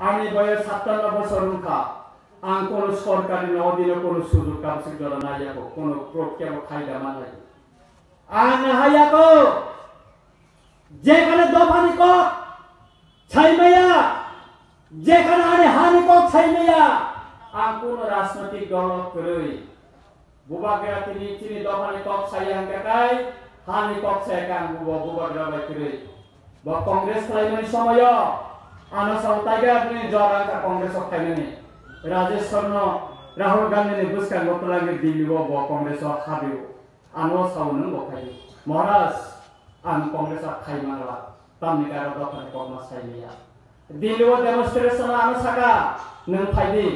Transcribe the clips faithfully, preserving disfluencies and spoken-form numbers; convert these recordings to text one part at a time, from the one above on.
Ani boyos sattanno bosor wngkha. Ang kono sorkarni no odino kono sujog kabsik jora naiyago, kono prokya bo khaida manai. Ang nahaiyago, jekhane dophani kok saimaya, jekhane ani hani kok saimaya, ang kono rajnoitik dolo kwrwi. Bubagra tini chini dophani kok saya hwnkha kai, hani kok saya khe ang bubo bubagra bai kwrwi. Bo Congress khlaimani somoyo ano sao taiga bini jora wngkha Congress o khaimani. Rajeshwar no Rahul Gandhi ni bwskango twlangwi Delhi o bo Congress o habio. Ano sao nwng bo khai. Maharaj, ang Congress o khai mangla, tamni karo dophani kokma sai liya. Delhi o demonstration ano saka, nwng phai di,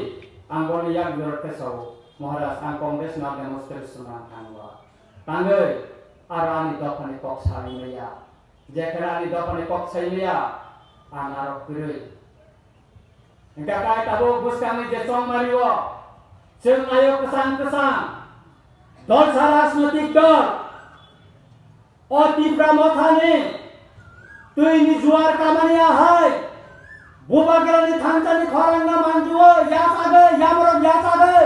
ang bono yak jora khe sao. Maharaj, ang Congress no demonstration ang thangwa. Tangwi, aro ani dophani kok sai liya. Jekhana ani dophani kok sai liya, ang aro kwrwi. Hingkha kai tabuk bwskangni je chongmani o, chwng naio kwchang kwchang, dolsa rajnoitik dol, o Tipra Mothani twini juar kamani ahai, Bubagrani thansani khorangno manjuo, yachagwi, yamrok yachagwi.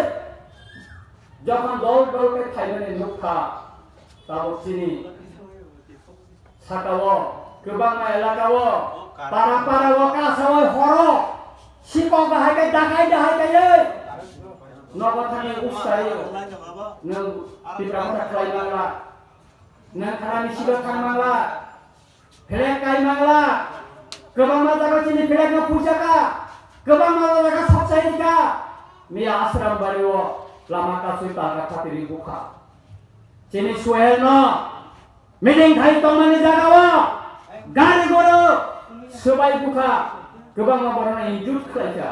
Jokhon dol dol khe phaimani nukha, tabuk chini sakao, kwbangma elakao, para parao, kasao, horo, sikok bahai khe, dakai dahai khe, nogo thangwi usai, nwng Tipra Motha khlai mangla, nwng khana misil o thang mangla, flag kai mangla, kwbangma jaga chini flag no phuijaka, kwbangma jaga sokchai rika, miya Ashram Bari o lama kasui palka phatiri bukha. Chini Suhel no meeting khai tongmani jagao gari goro swbai bukha, kwbangma borokno injure khlaikha.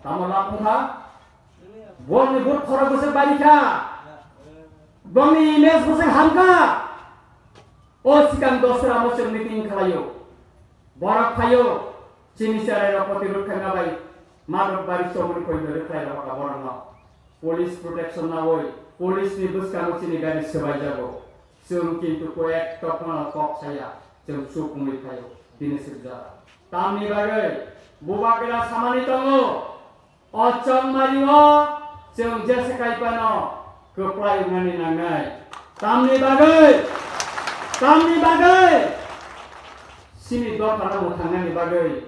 Tamo lab wngkha? Borokni but khorok bwswk barikha, borokni image bwswk hamkha. O sikang dosra mochwng meeting khlaio, borok phaio, chini cherai rok protirod khaima bai madok bari chomoni koi dori khlai rok borokno. Police protection nawi, police ni bwskango chini gari swbaijago. Chwng kintu koyek tokmano kok saya, chwng chuk wngwi phaio, bini swijak. Tamni bagwi bubagra samani tongo, o chongmari o chwng jesa kai phano kwplai wngnani nangnai. Tamni bagwi, tamni bagwi, chini dophano mwthangnani bagwi,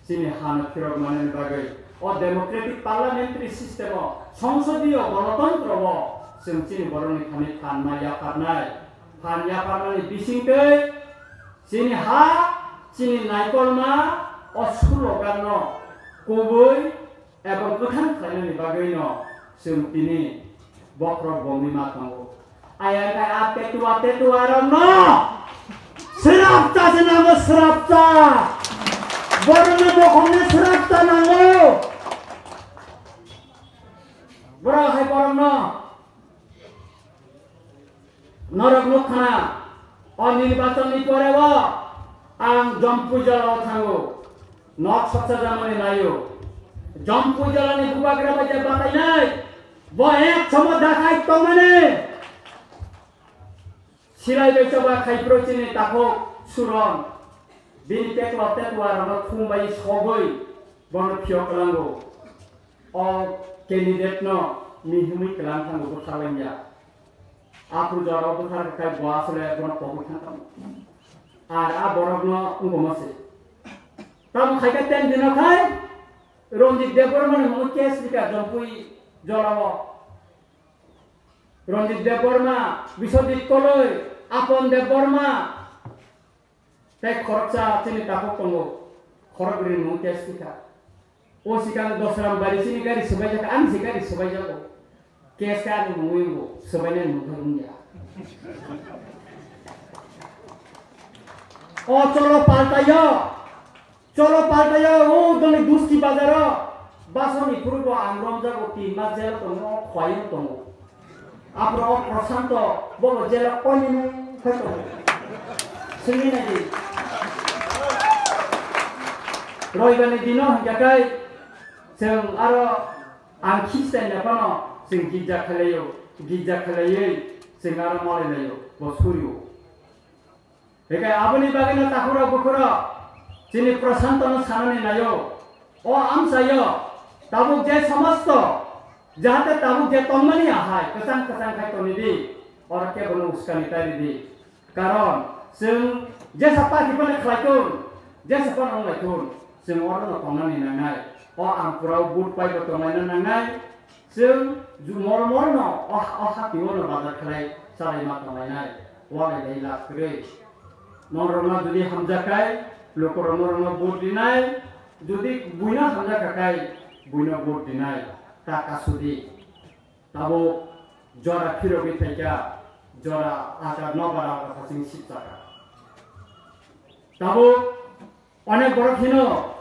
chini hano phirok manani bagwi, o democratic parliamentary system o, songsodiyo gonotontro o, chwng chini borokni thani phan ma yapharnai. Phan yapharmani bisingtwi chini ha, chini naikolma, o slogan no kubui ebong kwthang khlainani bagwi no chwng tini bokhorok bomwi ma tongo. Ayang kai a tetua tetua rok no srapta se nango, srapta. Borok no bokhorok no srapta nango. Borok hai borok no Norok nukha na, o nirbachon ni pore o ang Jompui jora o thango, nok soksa jamani naio. Jompui jora ni bubagra bai je batainai, bo ek somo dakhai tongmani. Silai bai choba khai phro chini takhuk Suron, bini teklo tetua rok no thum bai sogwi bono phiyok kwlango. O candidate no mihimwi kwlang thango, bwtharlangya. Aphuru jora o bwthar khe khai bo asole bono pogwi thang tamo. Ar a borok no wngkoma se. Tamo khai khe ten dino khai Ranjit Debbarma ni mung case rika Jompui jora o. Ranjit Debbarma, Biswajit Koloi, Apon Debbarma. Tei khoroksa chini takhuk tongo, khorokbrwi ni mung case tikha. O sikang Dosram Bari chini gari swbaijak, ani se gari swbaijago. Case khe ani mungwi wngo, swbainani mungthai wngya. O cholo paltaio, cholo paltaio, o doni Dusti bazaro, basoni phuru bo ang romjago, tin mas jela tongo, khwlaiwi tongo. Aphuru o Prashanto bobo jela koinwi nung khe tongo. Swngwi naidi. Roibani dino hwnkhe kai chwng aro ang Christian ya phano chwng girja khailaio, girja khailaio chwng aro malailaio, bo surio. Hikai aboni bagwino takhurok bukhurok chini Prashantono sanani naio. O ang sayo, tabuk je somosto, jahate tabuk je tongmani ahai, kwchang kwchang khai tongni di, oro kebono uskani tai ridi. Karon, chwng jesa paki phano khlai thun, jesa phano wng lai thun, chwng oro no tongnani nangnai. O ang pura o vote pai bo tonglaina nangnai. Chwng ju-, moro moro no o, o hati o no bazar khlai chalai ma tonglainai. Walai lai lab kwrwi. Norok no jodi hamjak kai, lukurok norok no vote rinai, jodi buino hamjak kai, buino vote rinai. Ta kasudi. Tabuk jora phirogwi phaikha, jora achar nokbar rok hasing sipchakha. Tabuk onek borok hino,